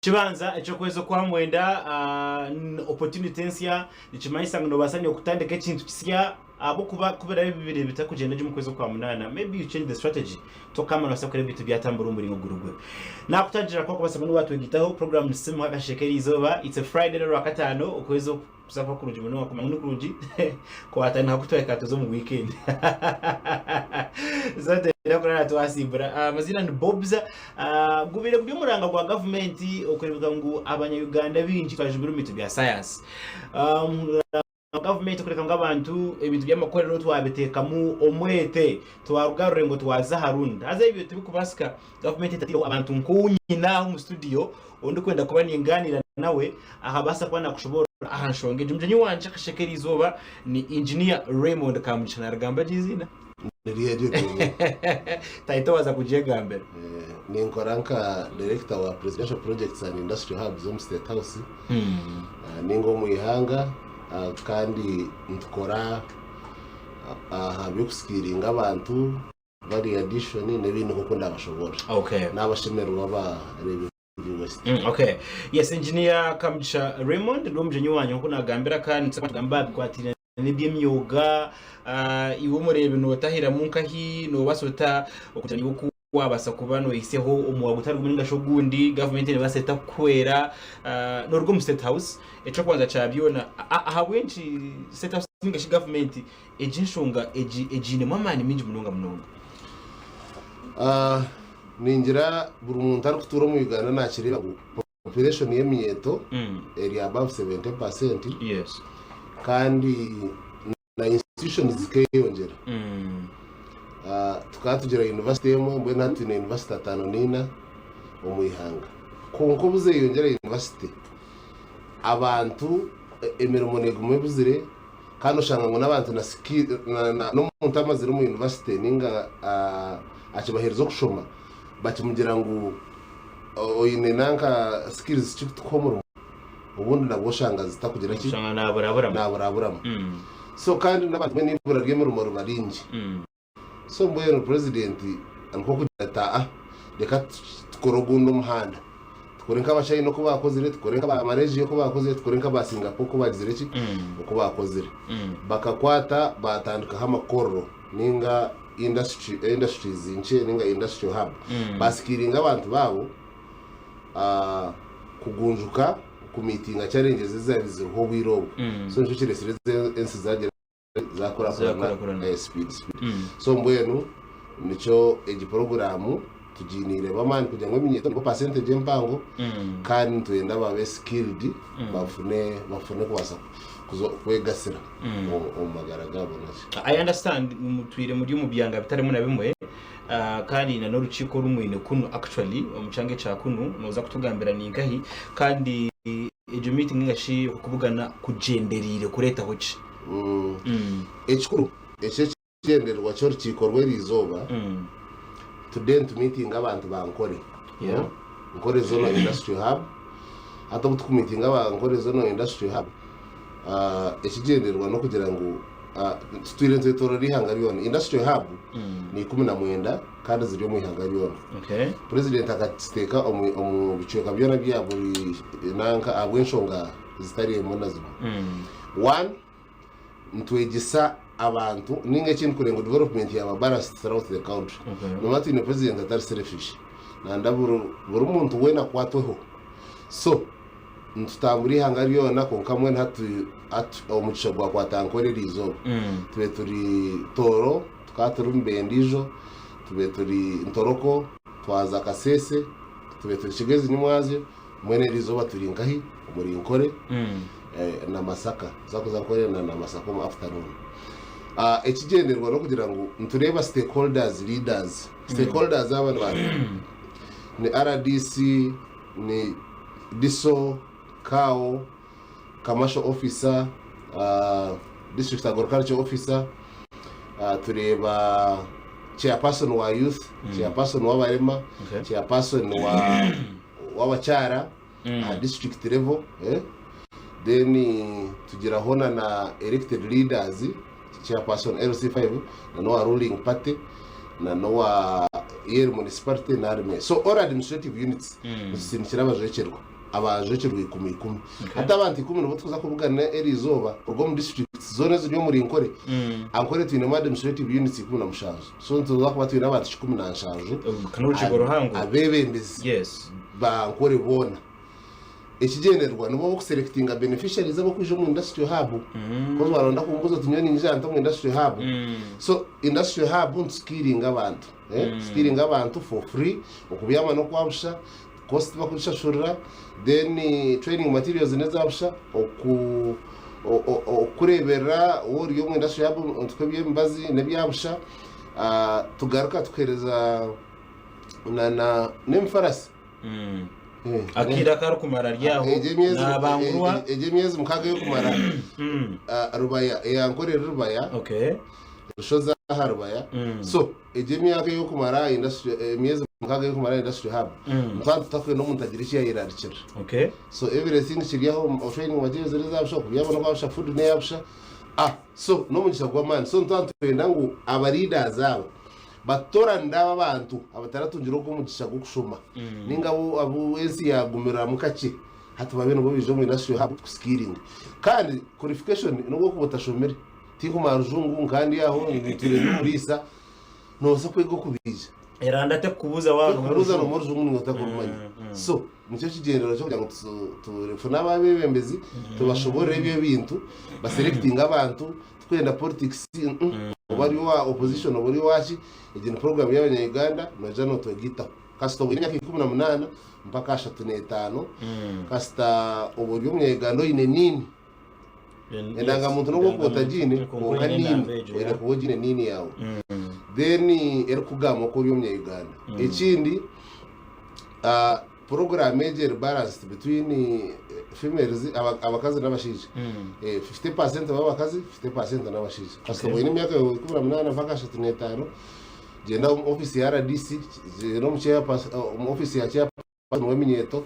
Ekibanza eky'okwezi okwamwenda opportunity ensya nikimanyisa ngu nobaasa nyowe kutandika ekintu kisya ahabw'okuba ku biraabe bibire bitakugyenda gye omu kwezi okwamunaana maybe you change the strategy tokamba nobaasa kureeba ebintu byatambura omu muringo guri gwe. Naakutangirira ku wakubaasa kuba niwatwegitaho program nitusiimaho akasheeshe k'eriizooba it's a Friday n'orwakataano okwezi Kuza kuba kurungi munonga kumanya ngu nikurungi kwatandika kutwahika tuze omu weekend so twenda kurara twasimbura. Amaziina ni Bobs. Gubaire guri omuranga gwa gavumenti okureebeka ngu abanya Uganda baingi twajumbira omu bintu bya sayansi. Gavumenti kureka ngu abantu ebintu by'amakorero twabiteekamu omwete twaruga Rurengo twaza aha rundi. Haza ebyo tibikubaasika gavumenti etataireho abantu nk'ou nyine aha omu studio ou ndikwenda kuba ningaaniira nawe akabaasa kuba naakushoboorora aha nshonga egi. Mugyenyi wangye akasheka eriizooba ni Engineer Raymond Kamugisha. Naarigamba gye eiziina? Niryo eryo ryonyini. Title waaza kugyegambira. Ninkora nka Director wa Presidential Projects and Industrial Hubs omu State House ninga omu ihanga kandi nitukora aha by'okusikiringa abantu Value addition n'ebindi nk'oku ndabashoboorora. Okay. Nabashemererwa abareebi ba West. Okay. Yes, Engineer Kamugisha Raymond niwe mugyenyi wangye nk'oku nagambira kandi nituza kugamba aha bikwatiraine n'eby'emyoga. Ah, iwe omureebi nootahiramu nkahi? Noobaasa ota okugira ngu iwe oku waabaasa kuba noohitsyaho omuwa gutari gumwe ninga shi ogundi, gavumenti neebaasa eta kukuhwera? Ah, nooruga omu State House, eky'okubanza kya byona, ahabw'enki State House ninga shi gavumenti Egi enshonga egi egiinemu amaani maingi munonga munonga. Ningira buri muntu arikutuura omu Uganda nakireeba ngu population y'eminyeeto eri above 70% Yes. kandi na institutions zikeyongyera. Tukaba tugira university emwe mbwenu hati twine university ataano n'eina omu ihanga. Kwonka obu zeyongyera university abantu emirimo neguma ebuzire Kandi oshanga ngu n'abantu na skill na na n'omuntu amazire omu university ninga akibaherize okushoma bakimugira ngu oine nanka skills ki kutukuha omurimo obundi nabwo oshanga zitakugira ki Oshanga naburaburamu. naburaburamu. So kandi n'abantu mbwenu eibura ry'emirimo riba ringi. So mbwenu president nikwo kugira ati aa reka tukore ogundi omuhanda tukore nka abachina oku bakozire tukore nka aba Malaysia oku bakozire tukore nka aba Singapore oku bagizire ki oku bakozire bakakwata batandikaho amakorero ninga industry industries nkye ninga industrial hub basikiringa abantu baabo kugunjuka kumitinga challenges ezabire ziriho obwire obwo so nikyo kiresire ensi zagira zakurakurana Zakurakurana. eh, speed speed so mbwenu nikyo egi poroguramu tugiiniiremu amaani kugira ngu eminyeeto nibo percentage empango kandi nitwenda babe skilled bafune bafune kubaasa kuza kwegasira omu omu magara gaabo naki. I understand mutwire muri omu byanga bitarimu na bimwe ah, kandi na n'orukiiko oru mwine kunu actually omu kyanga ekya kunu nooza kutugambira ninkahi kandi egyo meeting ninga shi okubugana kugyendereire kureetaho ki? Ekikuru eky'ekigyendererwa ky'orukiiko rw'eriizooba, today nitumiitinga abantu ba Nkore, Nkore Zonal Industrial Hub. Hati obu tukumiitinga aba Nkore Zonal Industrial Hub, ekigyendererwa n'okugira ngu tutwire nitwetoorora eihanga ryona. Industrial Hub ni 19 kandi ziri omu ihanga ryona. Purezidenti akaziteeka omu bicweka byona bya buri nanka ahabw'enshonga zitari emwe na zimwe. One, nitwegyesa abantu ninga ekindi kureba ngu development yaba balanced throughout the country. Okay. Nomanya twine president atari selfish nanda buri buri muntu weena akwatweho. So nitutambura ihanga ryona kwonka mbwenu hati hati omugisha gwakwata Ankole eriizooba. Tube turi Tooro, tukaba turi Mubende endiijo, tube turi Ntoroko, twaza Kasese, tube turi Kigezi nyimwazyo. Mbwenu eri izooba turi nkahi? Omuri Nkore na Masaka. Tuza kuza Nkore na Masaka omu afternoon. Ekigyendererwa n'okugira ngu nitureeba stakeholders leaders. Stakeholders aba ni baahi? Ni rdc, ni DISO, CAO, commercial officer, district agriculture officer, tureeba chairperson wa youth, chairperson w'abarema, chairperson wa w'abakyara aha district level eh? Then tugiraho na na elected leaders chairperson LC5 na n'owa ruling party na n'owa Yeri municipality na Army. So all administrative units nitusindikira abajwekyerwa. Abajwekyerwa ikumi ikumi. Hati abantu ikumi nibo turikuza kubugana eri izooba kuruga omu districts zoona eziri omuri Nkore. Ankore twinemu administrative units 17. So nituza kuba twine abantu 17 Ka n'orukiiko ruhango. Abeebembezi ba Nkore boona. Ekigyendererwa nibo b'okuselectinga beneficiaries ab'okwija omu industrial hub. Because waronda kumbuuza oti nyowe niinyija nta omu industrial hub? So industrial hub nituskiringa abantu. Tuskiringa abantu for free, okubyama n'okwabusha. Course tibakugishashurira then training materials n'ezabusha oku okukureberera waaba ori omu industry hub nitukuha eby'emibazi n'ebyabusha tugaruka tukuhereza na na n'emifarasi. Akaire akarikumara ari aho nabangurwa. Egyo emyezi 6 ey'okumara Rubaya eya Nkore eri Rubaya Rushozi aha Rubaya so Egyo emyaka ey'okumara aha industry, emyezi 6 ey'okumara aha industry hub, nituba tutakwenda omuntu agire eki yayerarikirira. So everything kiri aho, training materials n'eza busha, okubyama n'okwa busha, food n'eya busha. Ah, so n'omugisha gw'amaani. So nituba nitwenda ngu aba leaders aba batutoranire abo abantu abataratungire ogwo omugisha gw'okushoma ninga abu abu ensi yaagumiramu kakye hati babe nibo baija omu industry hub kuskillinga. Kandi qualification n'obu okuba otashomire. Tinkumanya rujungu nka ndi aho nitwire ndi omuriisa nobaasa kwega okubiija. Eranda tekukubuuza waaba nomanya Tekukubuuza nomanya orujungu ninga otakurumanya. So nikyo kigyendererwa ky'okugira ngu tufune abebembezi tubashoborore ebyo ebintu baselectinge abantu tikwenda politics oba ori owa opposition oba ori owaki egi ni program y'abanya Uganda noija notwegaitaho. Kasita oba oine emyaka 18 mpaka 35 kasita oba ori omunya Uganda oine NIN. Endangamuntu n'obu okuba otagiine kwonka NIN oine kuba ogiine NIN yaawe then erikukugamba oku ori omunya-Uganda. Ekindi puroguraamu egi eri balanced between females abakazi n'abashaija, 50% b'abakazi 50% n'abashaija. Kasita oba oine emyaka yaawe 18 mpaka 35 gyenda omu ofiisi ya RDC, gyenda omu ofiisi ya chairperson w'eminyeeto,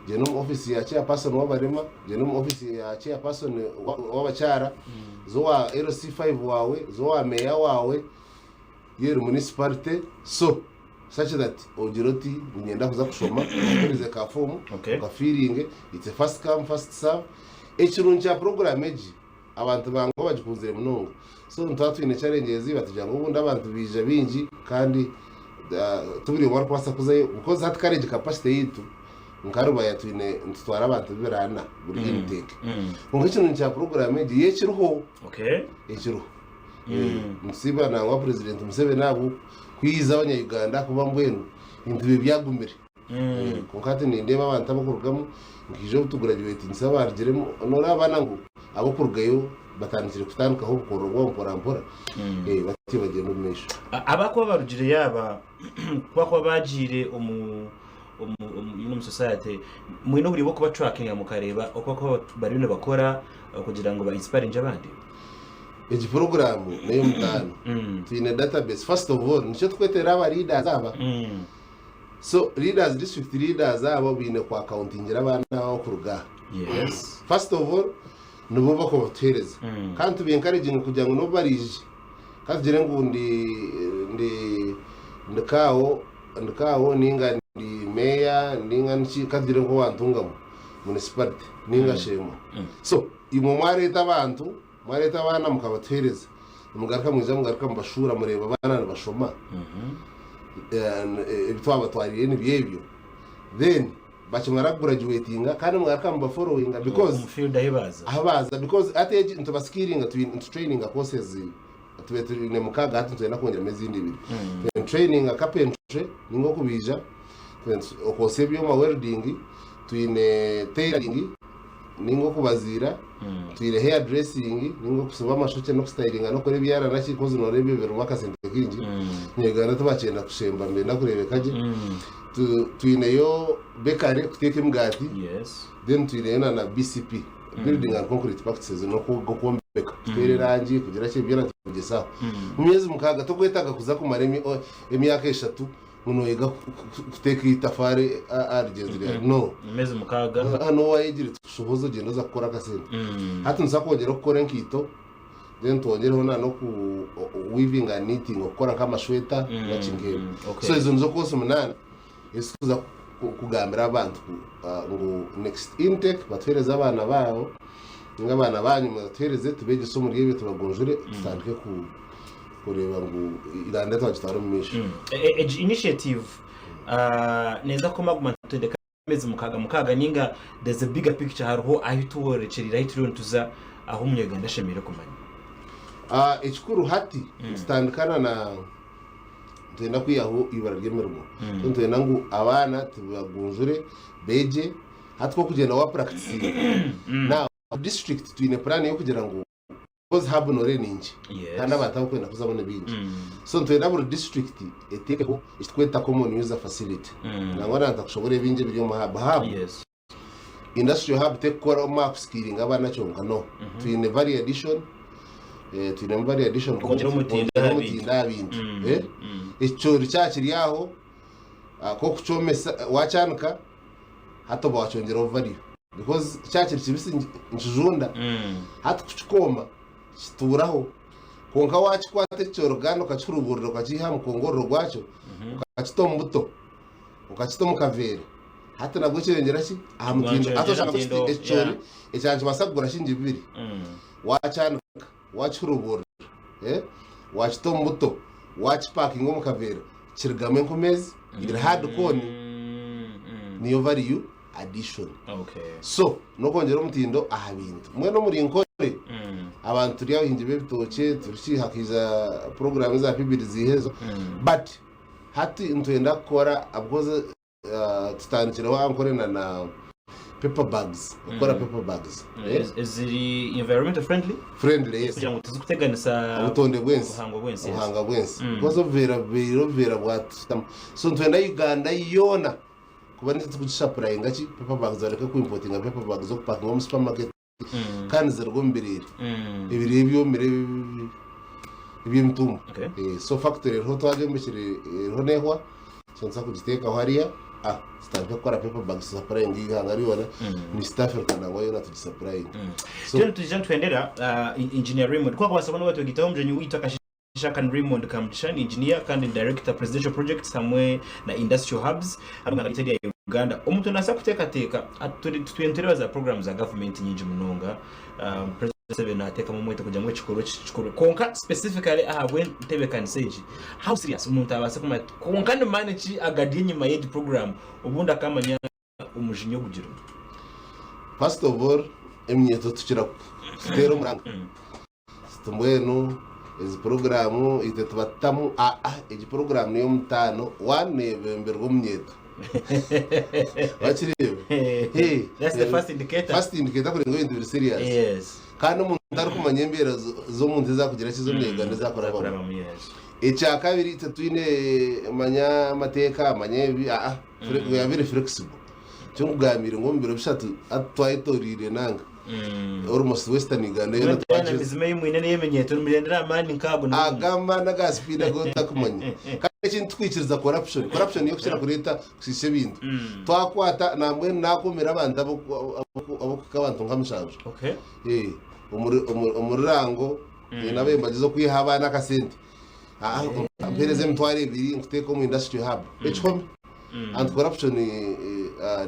gyenda omu ofiisi ya chairperson w'abarema, gyenda omu ofiisi ya chairperson w'abakyara, za owa LC5 waawe, za owa meeya waawe, y'eri municipality, so such that ogire oti niinyenda kuza kushoma, bakuheereze ka foomu okafiiringe, it's a first come first serve. Ekirungi kya puroguraamu egi, abantu bangwa bagikunzire munonga so nituba twine challenges batugira ngu obundi abantu baija baingi kandi tiburi omwe arikubaasa kuzayo because hati kare egi capacity yaitu nka Rubaya twine nitutwara abantu 400 buri intake kwonka ekirungi kya program egi yo ekiriho ekiriho nitusiima nangwa president Museveni ahabw'okwiza abanya Uganda ahakuba mbwenu ebintu bye byagumire. Kwonka hati nindeeba abantu abarikurugamu nkaija obu tugurajuwetingisa abaarugiremu noreeba abaana ngu abarikurugayo batandikire kutandikaho obukorero bwabo mpora mpora batyo bagyenda omu maisho. Abakuba barugireyo aba kubakuba bagiire omu omu society mwine oburyo bw'okubatrackinga mukareeba oku bakuba bariyo nibakora kugira ngu ba inspiringe abandi? Egi puroguraamu n'ey'omutaano. Twine database first of all nikyo tukwetera aba leaders aba. So leaders district leaders abo baine ku accountingira abaana abo kuruga aha. Yes. First of all nibo bakubatuhereza kandi tuba encouraging kugira ngu nobu baraije ka tugire ngu ndi ndi ndi kaawo ndi kaawo ninga ndi meeya ninga niki ka tugire ngu owa Ntungamo municipality ninga Sheema. So imwe mwareeta abantu mwareeta abaana mukabatuhereza Nimugaruka mwija mugaruka mubashuura mureeba abaana nibashoma ebi twabatwariire nibyo ebyo then bakimara kugurajuwetinga kandi mugaruka mubaforowinga because Omu field ahi baaza. ahu baaza because hati egi nitubasikairinga nitutraininga courses tube twine mukaaga hati nitwenda kwongyeramu ezindi ibiri nitutraininga carpentry ninga okubaija okwotsya ebyoma welding twine tailoring ninga okubaziira, twine hair dressing ninga okusiba amashokye n'okustayiringa n'okukora ebyara naki kozi noreeba ebyo birimu akasente kaingi. Uganda tibakyenda kushemba nibenda kureebeka gye. Twineyo bakery kuteeka emigaati then twineyo na na BCP building and concrete practices n'okwombeka kuteera erangi kugira ki byona tubigyezaho. Omu myezi 6 tokwetaaga kuza kumara emyaka 3 ngu noyega kuteeka itafaari aha rugyenzi ryawe no. Ameezi 6. Hanu wayegire tikushohoza ogyenda oza kukora akasente. Hati nituza kwongyera okukora enkaito then twongyereho na n'oku weaving and knitting okukora nk'amashweta naki nk'ebyo. So ezo nizo course 8 ezitukuza. kugambira abantu ngu next intake batuheereze abaana baabo ninga abaana banyu mubatuheereze tubeegyese omuri ebyo tubagonjore tutandike kureeba ngu Uganda twagitwara omu maisho. Egi initiative neeza kumaguma nitutendeka ameezi mukaaga mukaaga ninga there's a bigger picture hariho ahu tworekyereire ahu turiyo nituza ahu omunyarwanda ashemereire kumanya? Ekikuru hati nitutandikana na nitwenda kwihaho eibura ry'emirimo so nitwenda ngu abaana tubagunjure beegye hati k'okugyenda wa practicinga now district twine plan y'okugira ngu because hub noreeba ni nkye kandi abantu abakwenda kuzamu ni baingi so nitwenda buri district eteekeho ekiturikweta common user facility nangwa na ntakushoboora ebingi ebiri omu hub hub Industrial hub tekukora omu aha kusikiringa abaana kyonka no. Twine value addition, twinemu value addition Kwongyera omutindo kwongyera aha omutindo aha bintu. Ekicoori kyaba kiri aho, k'okukyomesa wakyanika hati oba wakyongyeraho value because kyaba kiri kibisi nikijunda hati kukikooma kituuraho kwonka wakikwata ekicoori kandi okakihuruburira okakiiha aha mukongorero gwakyo okakita omu buto okakita omu kaveera hati nabwo kyeyongyera ki aha mutindo hati oshanga Omutindo, ekicoori yeah. ekyaba nikibaasa kugura shilingi bibiri wakyanika wakihuruburira eh, wakita omu buto wakipakinga omu kaveera kirigamu enkumi ezi ibiri hard corn niyo value addition Okay. so n'okwongyera omutindo aha bintu mbwenu omuri nkore abantu turi abahingi b'ebitookye turiki hakaija puroguramu eza pibiri ziiha ezo but Hati nitwenda kukora because tutandikireho Ankole na na paper bags, okukora paper bags. Eh? Eziri environmental friendly Friendly, yes. kugira ngu tizikuteganisa Obutonde bw'ensi. obuhangwa bw'ensi. Yes. Obuhangwa bw'ensi. Because obuveera bubaire obuveera bwatutamu. So nitwenda Uganda yoona kuba nitwe turikugisapurayinga ki paper bags bareke kuimpotinga paper bags z'okupakinga omu supermarket kandi ziruga omu bireere. Ebirere ebyomire eby'emitumba. Okay. Eh, so factory eriho twagyombekire eriho nehwa so nituza kugiteekaho hariya ah, tutandike kukora paper bags tusupplyinge eihanga ryona ni East Africa nangwa yoona tugisuplyinge. So Tujya nitwija nitwendera Engineer Raymond kwakubaasa kubona watwegitaho omugyenyi waitu Akasheeshe ni Raymond Kamugisha ni engineer kandi ni director presidential projects hamwe na industrial hubs hanu omu ihanga rya Uganda. Omuntu naasa kuteekateeka tutwire nitureeba za program za gavumenti nyingi munonga President Museveni nateekamu omwete kugira ngu ekikorwa eki kikorwe kwonka specifically ahabw'entebeekanisa egi how serious omuntu abaase kumanya ati kwonka ni maani ki agari enyima y'egi program obundi akamanya omujinya ogugirimu. First of all eminyeeto tukira kuteera omuranga. Tuti mbwenu ezi puroguraamu itwe tubatutamu aa egi puroguraamu n'ey'omutaano one neebemberwa omunyeeto wakireeba Hey, That's the first indicator. first indicator kureeba ngu ebintu biri serious Yes. kandi omuntu tarikumanya embeera z'omuntu ezakugira ki ez'omunya Uganda ezakurabamu Zakurabamu, yes. ekyakabiri itwe twine manya amateeka manya ebi aa we are very flexible Nikyo nkugambire ngu omu biro bishatu hati twayetoreire nanga almost western Uganda yoona Twena emizima ei mwine n'ey'eminyeeto nimugyendera aha maani nk'ago nigo Aga amaani aga speed agu otakumanya. Kandi ekindi tikwikiriza corruption. Corruption niyo ekukira kureeta kushiisha ebintu. Twakwata nambwenu nakomera abantu abokuhika abantu nka mushanju. Okay. Eh, omuri omuri omuri Rango nyine abembagizi okwiha abaana akasente. Ah, mpereza emitwaro ebiri nkuteeka omu industry hub. Ekihome. Anti corruption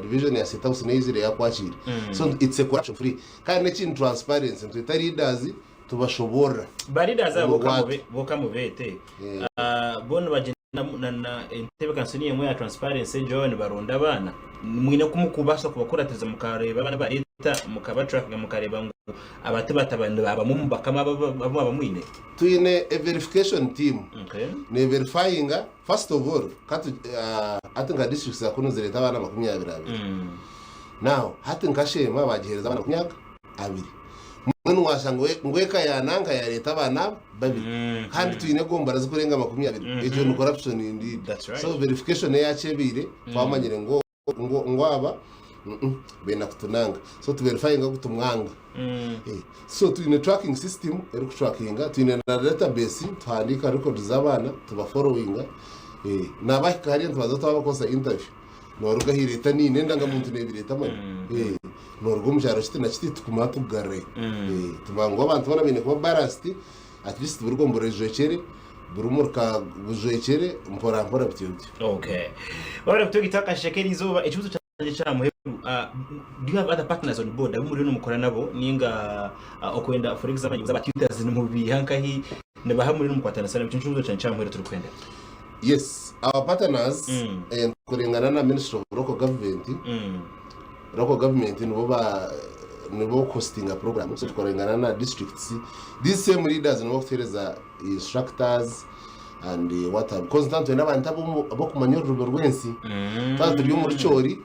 division ya State House neizire yakwakiire. So it's a corruption free. Kandi n'ekindi transparency nitweta leaders tubashoboorora. Ba leaders abo Omu boka rwatu. mube boka mubeete. Eh. Ah, bo nibagyenda na na entebeekanisa niyo emwe ya transparency egyo baba nibaronda abaana. Mwine kumukubaasa kubakuratiriza mukareeba abaana bareeta mukabatrackinga mukareeba ngu aba tibatabani ba bamwe omu bakama abu mwaba mwine. Twine a verification team Okay. ne verifyinga First of all katu hati nka districts za kunu nizireeta abaana 22 now hati nka Sheema bagiheereza abaana 20 mbwenu washanga ngu eka ya nanka yareeta abaana aba babiri kandi twine egombora zikurenga 20 egyo ni corruption indeed That's right. so verification eyakyebeire twamanyire ngu ngu ngu aba benda kutunanga so tuverifyinga ngu tumwanga Eh, so twine tracking system erikutrackinga twine na database tuhandiika records z'abaana tubafollowinga eh, nabahika hariya nitubanza twabakozesa interview noruga aha ireeta niine endangamuntu nebireeta manya Eh, noruga omu kyaro kiti na kiti tukumara tukugarurayo Eh, tumanya ngu abantu boona baine kuba balanced at least buri gombora ejwekyere. Buri muruka gujwekyere mpora mpora bityo bityo. Okay. Wabara kutwegita akasheke erizooba ekibuzo kyangye kya muheru do you have other partners on board abu muriyo nimukora nabo ninga okwenda for example aba tutors nimubiiha nkahi nibaha muriyo nimukwatanisa nabo ekyo nikibuzo kyangye kya muheru turikwenda. Yes, our partners tukorengana na Ministry of Local Government. Local Government nibo ba nibo hostinga program so tukorengana na districts. These same leaders nibo bakutuhereza instructors and what have because nitwe twine abantu abokumanya orurimi rw'ensi. Twaba turi omu Rukyori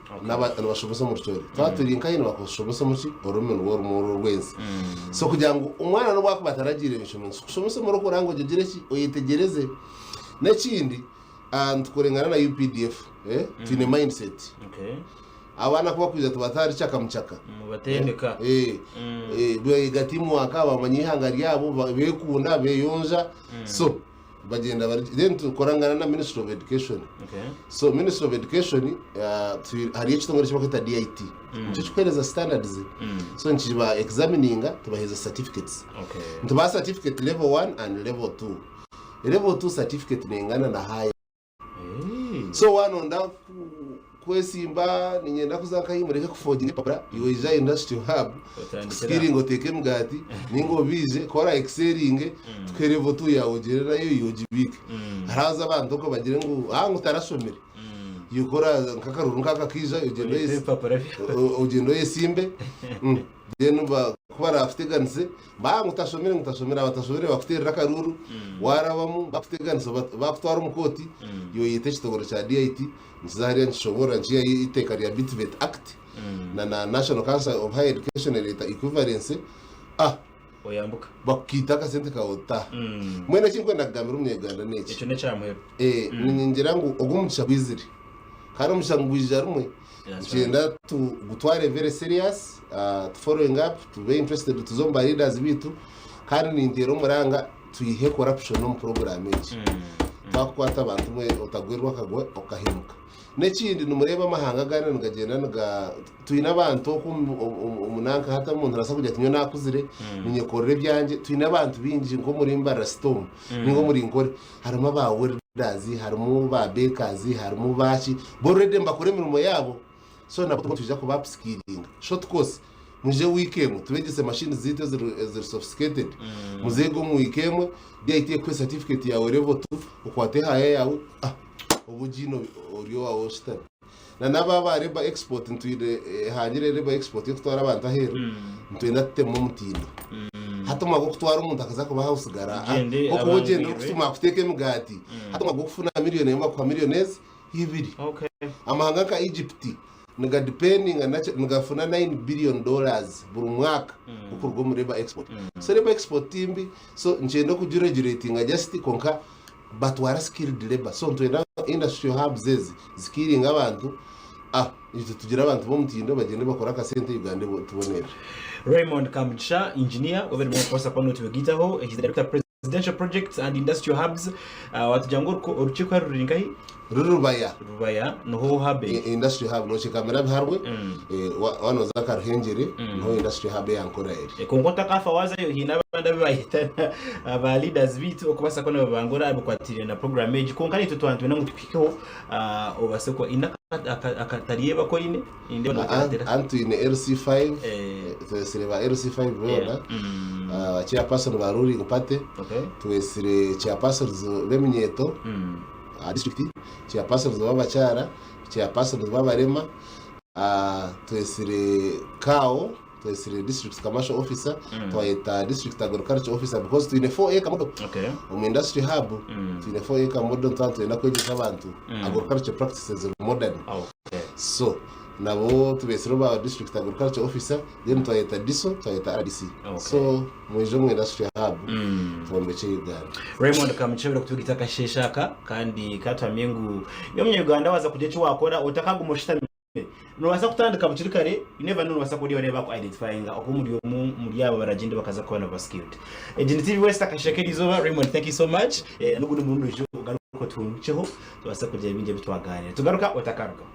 nibashomesa omu Rukyori. Twaba turi nkahi nibashomesa omu ki orurimi nirwo rumwe oru orw'ensi. So kugira ngu omwana n'obu akuba ataragiire omu ishomero nitukushomesa omu orikuranga ogire ki oyetegyereze. N'ekindi nitukorengana na UPDF twine mindset. Abaana ku bakwija tubatwara kyaka mukyaka. Mubatendeka. Beega teamwork, bamanya eihanga ryabo, bekunda, beyonja. So bagyenda bari then tukorangana na Ministry of Education. So Ministry of Education hariyo ekitongore eki barikweta DIT. Nikyo kikuheereza standards. So nikiba examininga tubaheereza certificates. Nitubaha certificate level 1 and level 2. Level 2 certificate neingana na higher. So wanonda kwesimba ninyenda kuza nkahi mureke kufoginga epapura iwe ija aha industry hub tukusikiringe oteeke emigaati ninga obiije ku ora excelinge tukuhe level 2 yaawe ogyende nayo iwe ogibiike. Hariho haza abantu okwo bagire ngu aa ngu tarashomire iwe ku ora nk'akaruru nk'aka kaija ogyende oyesimbe. Then ku baraakuteganise, baa ngu tashomire ngu tashomire, abatashomire bakuteerera akaruuru, waarabamu bakuteganisa bakutwara omu kooti, iwe oyeta ekitongore kya DIT, nikiza hariya nikishoboorora nikiihayo eiteeka rya BTVET Act na na National Council of Higher Education ereeta equivalence, ah Oyambuka. bakukiita akasente kaawe otaaha. Mbwenu eki ndikwenda kugambira omunyayuganda n'eki. Ekyo n'ekyamuheru. Niinyingira ngu ogu omugisha gwizire, kandi omugisha nigwija rimwe. Nikyenda tugutware very serious, tu following up, tube interested tuze omu ba leaders baitu kandi ninteera omuranga twihe corruption omu program egi. Twakukwata abantu mwe otagwerwa akagwe okahemuka. N'ekindi nimureeba amahanga agandi nigagyenda niga twine abantu oku omu nanka hati omuntu nabaasa kugira ati nyowe nakuzire ninyekorera ebyangye twine abantu baingi nk'omuri Mbarara city omu ninga omuri Nkore harimu aba welders, harimu ba bakers, harimu baaki, bo already nibakora emirimo yaabo so nabo nitwija kuba upskillinga. Short course, mwije wiiki emwe tubegyese machines zaitu eziri sophisticated, muzeege omu wiiki emwe, DIT ekuhe certificate yaawe level two, okwate ehaaya yaawe, ah obe ogiine ori owaawe oshutami. Na n'aba aba labour export nitwine ehangire labour export y'okutwara abantu aheeru, nitwenda tutemu omutindo. Hati omwaka gw'okutwara omuntu akaza kuba house girl, Ogyende okuba ogyenda abangwirwe. orikutuma akuteeka emigaati, hati omwaka gw'okufuna million emwe bakuha million ezi ibiri. Amahanga nka Egypt niga dependinga nigafuna 9 billion dollars buri mwaka okuruga omu labour export. So labour export ti mbi, so nikyenda okugiregulatinga just kwonka batwara skilled labour so nitwenda industrial hubs ezi zikiringe abantu ah itwe tugire abantu b'omutindo bagyende bakore akasente Uganda tubonere. Raymond Kamugisha, Engineer, webale munonga kubaasa kuba notwegaitaho. He's the Director Presidential Projects and Industrial Hubs. Watugira ngu orukiiko hare ruri nkahi? Ruri Rubaya. Rubaya niho hub eri. Industrial hub nokikamira Biharwe, waaba nooza nka Ruhengeri niho industrial hub eya Nkora eri. Kwonka otakaafa waazayo haine abandi abu bayeta ba leaders baitu okubaasa kuba nibabangura aha bikwatiraine na program egi. Kwonka naitwe twaba nitwenda ngu tukuhikeho obaase kuba haine akatari aku oine? Nindeeba noteeratera. Hanu twine LC5, twesire ba LC5 boona, ba chairperson ba ruling party, twesire chairpersons b'eminyeeto aha district, chairpersons b'abakyara, chairpersons b'abarema, twesire CAO, twesire district commercial officer, twayeta district agriculture officer because twine 4 acre model omu industry hub, twine 4 acre model nituba nitwenda kwegyesa abantu agriculture practices modern. So nabo tubesireho ba district agriculture officer then twayeta DISO twayeta RDC. So mwije omu industry hub twombekye Uganda. Raymond Kamugisha webare kutwegesa akasheeshe aka kandi ka tuhamye ngu iwe omunya-Uganda waaza kugira eki waakora otakaguma oshutami. Noobaasa kutandika bukiri kare, you never know noobaasa kuba ori oreeba baku identifyinga okuba omuri omwe omuri abo abaragyende bakaza kuba naba skilled. Egi ni TV West akasheeshe k'erizooba, Raymond thank you so much. N'ogundi murundi oije ogaruke otuhungukyeho tubaase kugira bingi ebi twagaaniira. Tugaruka otakarugaho.